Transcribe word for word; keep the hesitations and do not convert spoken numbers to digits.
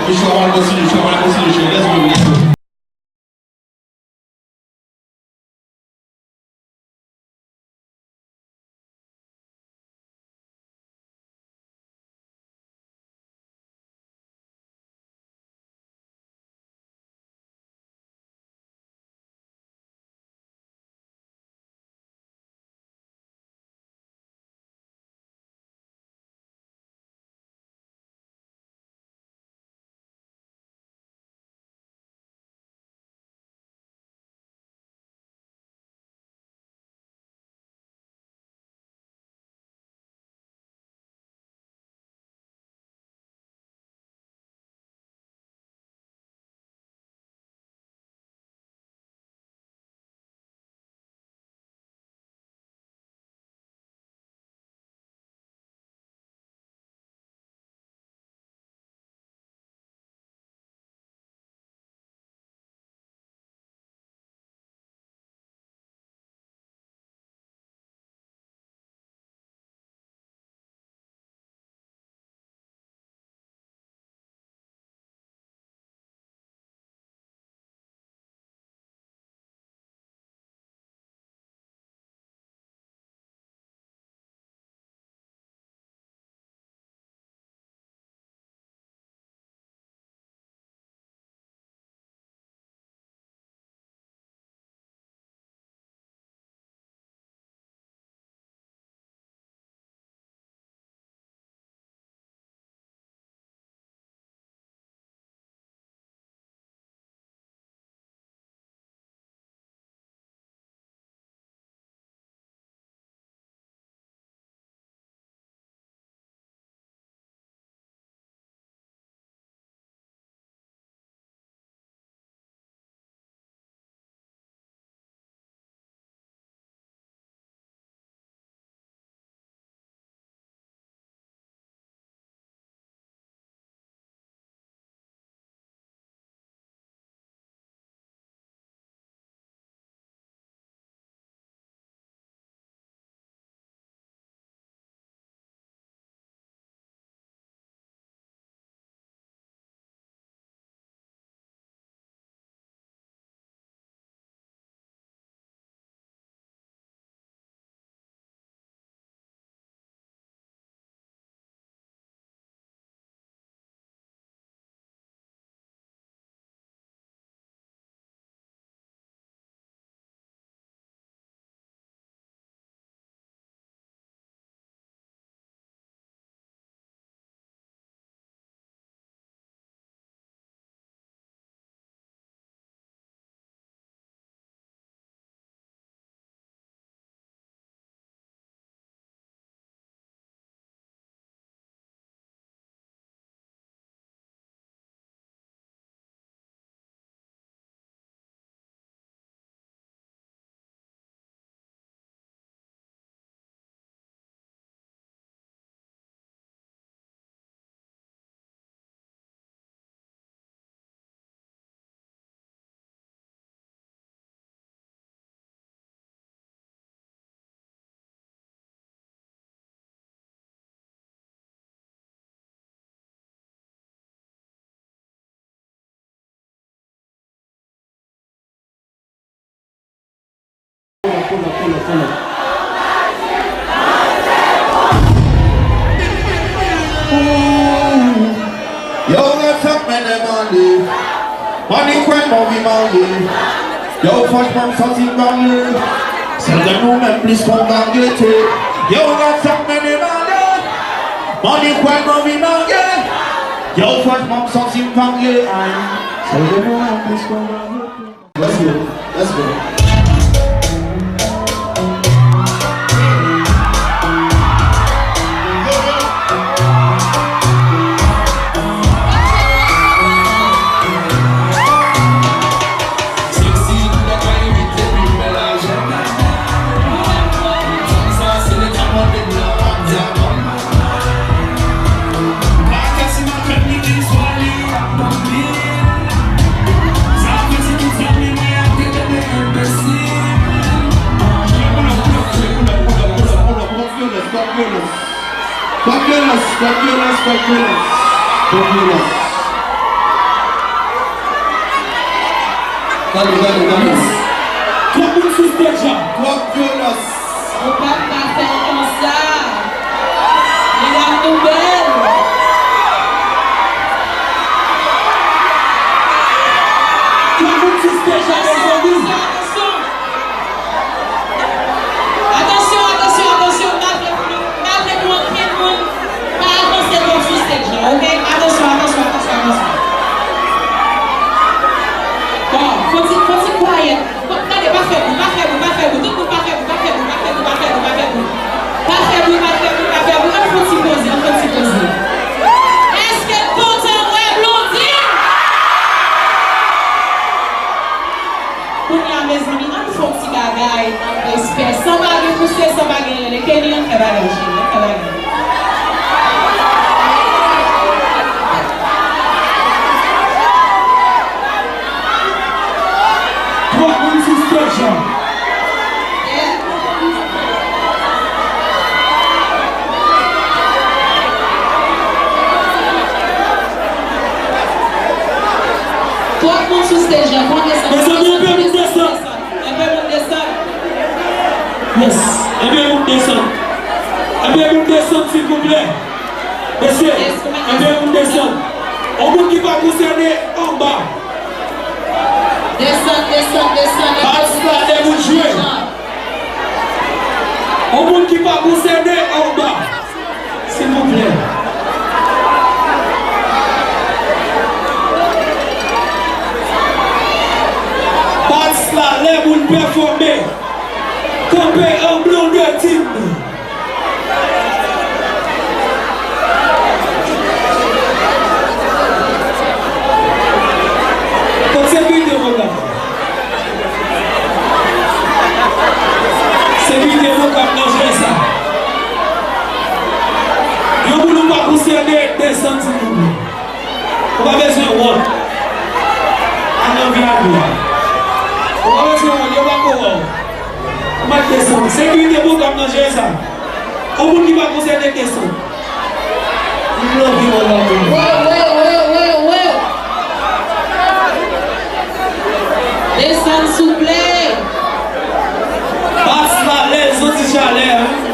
Show a pral kontinye, show a pral kontinye, show. Let's go, let's go. Yo, gad sa k mennen m ale. Mannikwèl m anvi marye. Yo, franchman, m santi m marye. Sèl grenn nou menm plis kon varyete. Yo, gad sa k mennen m ale. Mannikwèl m anvi marye. Yo, franchman, m santi m marye. Ay. Sèl grenn nou menm plis kon varyete. Let's go. Let's go. Pa t vyolans, pa t vyolans, pa t vyolans, pa t vyolans. Pa t vyolans. Gade, gade, gade. Twòp moun sou stage la. Twòp vyolans. Nou p ap ka fè l konsa. Medam nou bèl. Twòp moun sou stage la, mezanmi. Atansyon, atansyon, atansyon, atansyon, m pa vle pou nou, m pa vle pou ankenn moun pa avanse twòp sou stage la, oke? Atansyon, atansyon, atansyon, atansyon. Bon, fò ti, fò ti kwayèt. Bon, gade, pa fè bri, pa fè bri, pa fè bri. Tout moun pa fè bri, pa fè bri, pa fè bri, pa fè bri, pa fè bri, pa fè bri. Pa fè bri, pa fè bri, pa fè bri. Ann fè yon ti poze, ann fè yon ti poze. Èske n kontan wè Blondine? Kounye a, mezanmi, ann fè yon ti bagay nan respè. San pa gen pouse, san pa gen rele. Kenny, ann fè bagay, cheri, ann fè bagay. Twòp moun sou stage la. Twòp moun sou stage la. Pran desann. Mezanmi, anpil moun desann. Enpe moun desann. Yes. Enpe moun desann. Enpe moun desann, silvouplè. Mesye, enpe moun desann. Yon moun ki pa konsène anba. Desann, desann, desann. Bas la, lè moun jwe. Yon moun ki pa konsène anba. Silvouplè. Bas la, lè moun pèfòme, kanpe an blan de tim. Kot sekirite pwogram? Sekirite pwogram nan jwe sa. Yon moun ou pa konsène, desann silvouplè. Ou pa bezwen wont. Al nan V I P a. Ou pa bezwen wont, yo pa ko wè w. Ou mèt desann. Sekirite pwogram nan jwe sa. Yon moun ki pa konsène, desann. Love you, love you. Wè, wè, wè, wè, wè. Desann, souple. Bas la, lè, zodi chalè, hein.